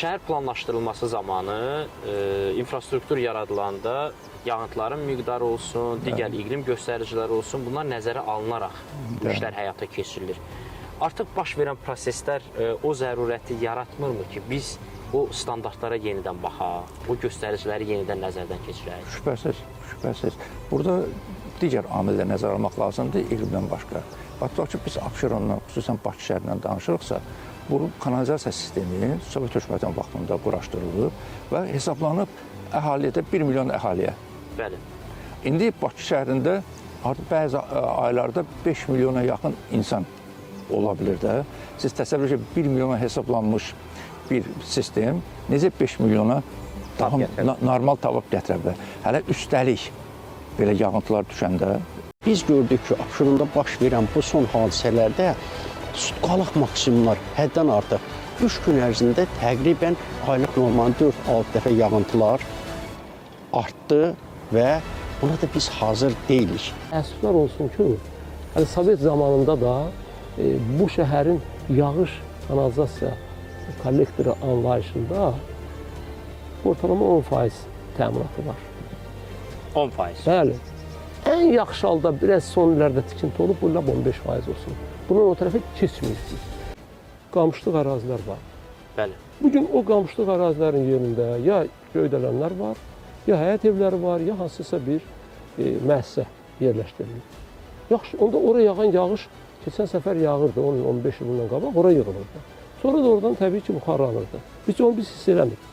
Şəhər planlaşdırılması zamanı infrastruktur yaradılanda yağıntıların miqdarı olsun, digər iqlim göstəriciləri olsun, bunlar nəzərə alınaraq bu işlər həyata keçirilir. Artıq baş verən proseslər o zərurəti yaratmırmı ki, biz o standartlara yenidən baxaq, o göstəriciləri yenidən nəzərdən keçirək? Şübhəsiz, şübhəsiz. Burada digər amillər nəzərə almaq lazımdır iqlimdən başqa. Bax, tutaq ki, biz Abşerondan, xüsusən Bakı şəhərindən danışırıqsa, bu kanalizasiya sistemi Sovet hökumətinin vaxtında quraşdırılıb və hesablanıb əhaliyə də 1 milyon əhaliyə. Bəli. İndi Bakı şəhərində artıq bəzi aylarda 5 milyona yaxın insan ola bilər də. Siz təsəvvür edin, 1 milyona hesablanmış bir sistem necə 5 milyona daha normal tab gətirə bilər? Hələ üstəlik belə yağıntılar düşəndə biz gördük ki, Abşeronda baş verən bu son hadisələrdə sutkalıq maksimumlar həddən artıq 3 gün ərzində təqribən aylıq normanın 4-6 dəfə yağıntılar artdı və buna da biz hazır deyilik. Təəssüflər olsun ki, hələ Sovet zamanında da bu şəhərin yağış kanalizasiya kollektoru anlayışında ortalama 10% təminatı var. 10%. Bəli. Ən yaxşı halda biraz son illərdə tikinti olub, bu lap 15% olsun. Bunun o tərəfə keçməyib biz. Qamışlıq ərazilər var. Bəli. Bu gün o qamışlıq ərazilərin yerində ya göydələnlər var, ya həyət evləri var, ya hansısa bir müəssisə yerləşdirilib. Yaxşı, onda ora yağan yağış keçən səfər yağırdı, 10-15 il bundan qabaq ora yığılırdı. Sonra da oradan təbii ki, buxarlanırdı. Biz onu hiss eləmirdik.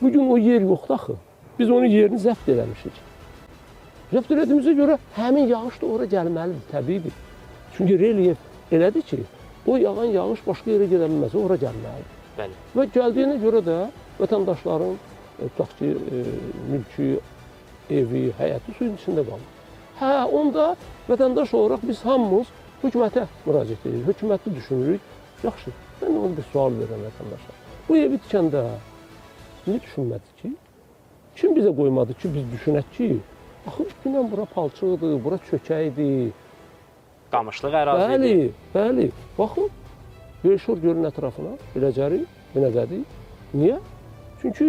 Bu gün o yer yoxdur axı. Biz onun yerini zəbt eləmişik. Zəbt elədiyimizə görə həmin yağış da ora gəlməlidir, təbiidir. Çünki relyef elədir ki, o yağan yağış başqa yerə gedə bilməz, ora gəlməlidir. Bəli. Və gəldiyinə görə də vətəndaşların tutaq ki, mülkü, evi, həyəti suyun içində qalır. Hə, onda vətəndaş olaraq biz hamımız hökumətə müraciət edirik, hökuməti düşünürük. Yaxşı, mən onu bir sual verirəm vətəndaşa. Bu evi tikəndə niyə düşünmədi ki? Kim bizə qoymadı ki, biz düşünək ki, axı dünən bura palçıqdır, bura çökəkdir. Qamışlıq ərazi idi. Bəli, bəli. Baxın, Berşor gölün ətrafına Biləcəri, Binəqədi. Niyə? Çünki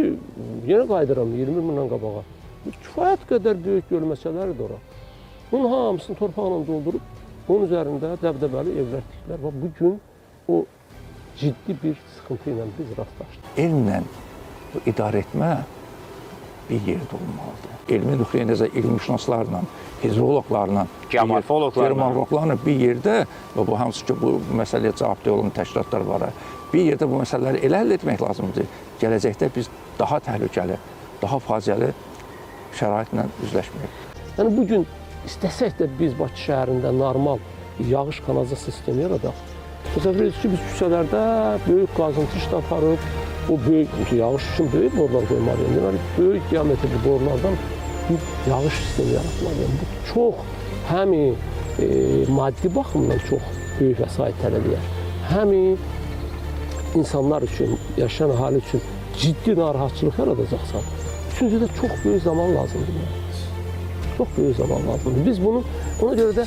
yenə qayıdıram 20 il bundan qabağa. Kifayət qədər böyük gölməçələrdir ora. Bunun hamısını torpaqla doldurub, onun üzərində dəbdəbəli evlər tikdilər və bu gün o ciddi bir sıxıntı ilə biz rastlaşdıq. Elmlə bu idarə etmə bir yerdə olmalıdır. Elmi nöqteyi nəzər elmşünaslarla, hidroloqlarla, geomorfoloqlarla, geomorfoloqlarla bir yerdə və bu hansı ki bu məsələyə cavabdeh olan təşkilatlar var. Bir yerdə bu məsələləri elə həll etmək lazımdır. Gələcəkdə biz daha təhlükəli, daha faciəli şəraitlə üzləşməyək. Yəni bu gün istəsək də biz Bakı şəhərində normal yağış kanalizasiya sistemi yaradaq. Təsəvvür edirsiniz ki, biz küçələrdə böyük qazıntı işlə aparıb, o böyük yağış üçün böyük borular qoymalıyıq. Deməli, böyük diametrli borulardan bir yağış sistemi yaratmalıyıq. Bu çox həm maddi baxımdan çox böyük vəsait tələb edir. Həm insanlar üçün, yaşayan əhali üçün ciddi narahatçılıq yaradacaqsan. Üçüncü də çox böyük zaman lazımdır. Çox böyük zaman lazımdır. Biz bunu ona görə də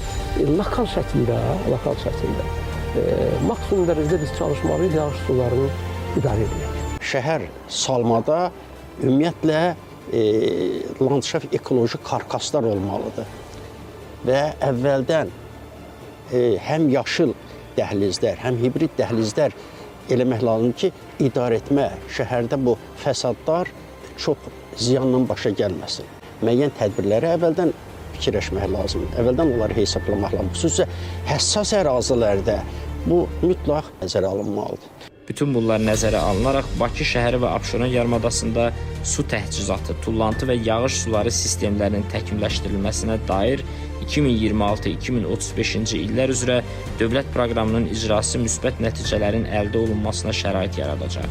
lokal şəkildə, maksimum dərəcədə biz çalışmalıyıq yağış sularını idarə edək. Şəhər salmada ümumiyyətlə landşaft ekoloji karkaslar olmalıdır. Və əvvəldən həm yaşıl dəhlizlər, həm hibrid dəhlizlər eləmək lazımdır ki, idarə etmə şəhərdə bu fəsadlar çox ziyanla başa gəlməsin. Müəyyən tədbirləri əvvəldən fikirləşmək lazımdır. Əvvəldən onları hesablamaq lazımdır. Xüsusilə həssas ərazilərdə bu mütləq nəzərə alınmalıdır. Bütün bunlar nəzərə alınaraq Bakı şəhəri və Abşeron yarımadasında su təchizatı, tullantı və yağış suları sistemlərinin təkmilləşdirilməsinə dair 2026-2035-ci illər üzrə dövlət proqramının icrası müsbət nəticələrin əldə olunmasına şərait yaradacaq.